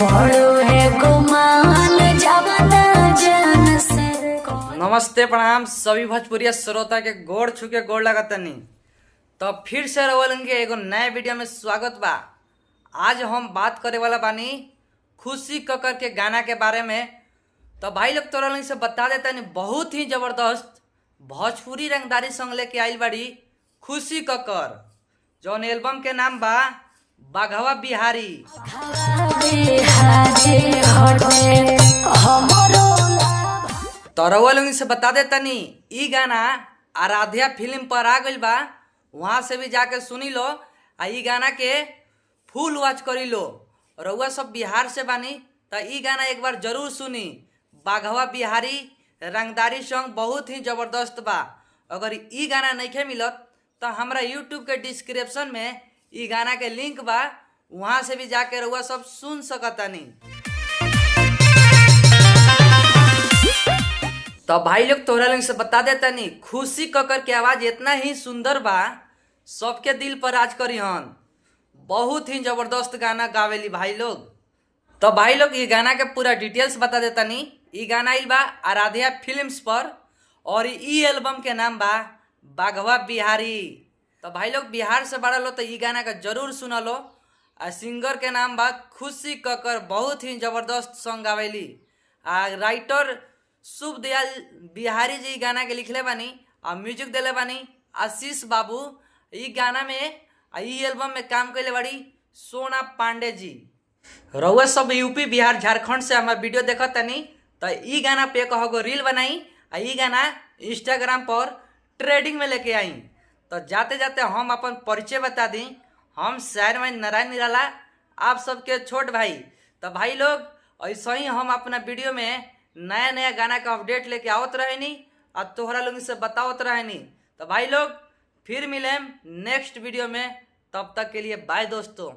बड़ो है गुमान जवना जान से। नमस्ते, प्रणाम सभी भोजपुरिया श्रोता के, गोड़ छू के गोड़ लगतनी। तो फिर से रवलन के एगो नए वीडियो में स्वागत बा। आज हम बात करे वाला बानी खुशी ककर के गाना के बारे में। तो भाई लोग, तोरा लोगन से बता देता नी, बहुत ही जबरदस्त भोजपुरी रंगदारी सॉन्ग लेके आइल बाड़ी खुशी ककर, जौन एल्बम के नाम बा बाघवा बिहारी। बिहारी हटे हमरो। तो रउआ लोगन से बता दे तनी, ई गाना आराध्या फिल्म पर आ गइल बा। वहाँ से भी जाके सुनी लो आ ई गाना के फुल वॉच करी लो। रउआ सब बिहार से बानी त ई गाना एक बार जरूर सुनी। बाघवा बिहारी रंगदारी सॉन्ग बहुत ही जबरदस्त बा। अगर ई गाना नइखे मिलत तो हमरा यूट्यूब के डिस्क्रिप्शन में ई गाना के लिंक बा, वहाँ से भी जाके रउआ सब सुन सकतानी। तो भाई लोग, तोहरा लोग से बता देता नी, खुशी ककर के आवाज इतना ही सुंदर बा, सबके दिल पर राज करी हन। बहुत ही जबरदस्त गाना गावेली भाई लोग। तो भाई लोग, ये गाना के पूरा डिटेल्स बता देता नी। ई गाना आइल बा आराध्या फिल्म्स पर और ई एल्बम के नाम बा बाघवा बिहारी। तो भाई लोग, बिहार से बड़ा लो तो ई गाना का जरूर सुन लो। आ सिंगर के नाम बा खुशी ककर, बहुत ही जबरदस्त सॉन्ग गावेली। आ राइटर शुभ दयाल बिहारी जी ई गाना के लिखले बानी आ म्यूजिक देले बानी आशीष बाबू। ई गाना में आ ई एल्बम में काम कैले बाड़ी सोना पांडे जी। रउआ सब यूपी, बिहार, झारखंड से हमार वीडियो देखत तनी तो ई गाना पे कहो रील बनाई आ ई गाना इंस्टाग्राम पर ट्रेंडिंग में लेके आई। तो जाते जाते हम अपन परिचय बता दी। हम शायर में नारायण निराला, आप सबके छोट भाई। तो भाई लोग, ऐसे ही हम अपना वीडियो में नया नया गाना का अपडेट लेके आवत रहेनी और तोहरा लोग से बतावत रहेनी। तो भाई लोग, फिर मिलेम नेक्स्ट वीडियो में, तब तक के लिए बाय दोस्तों।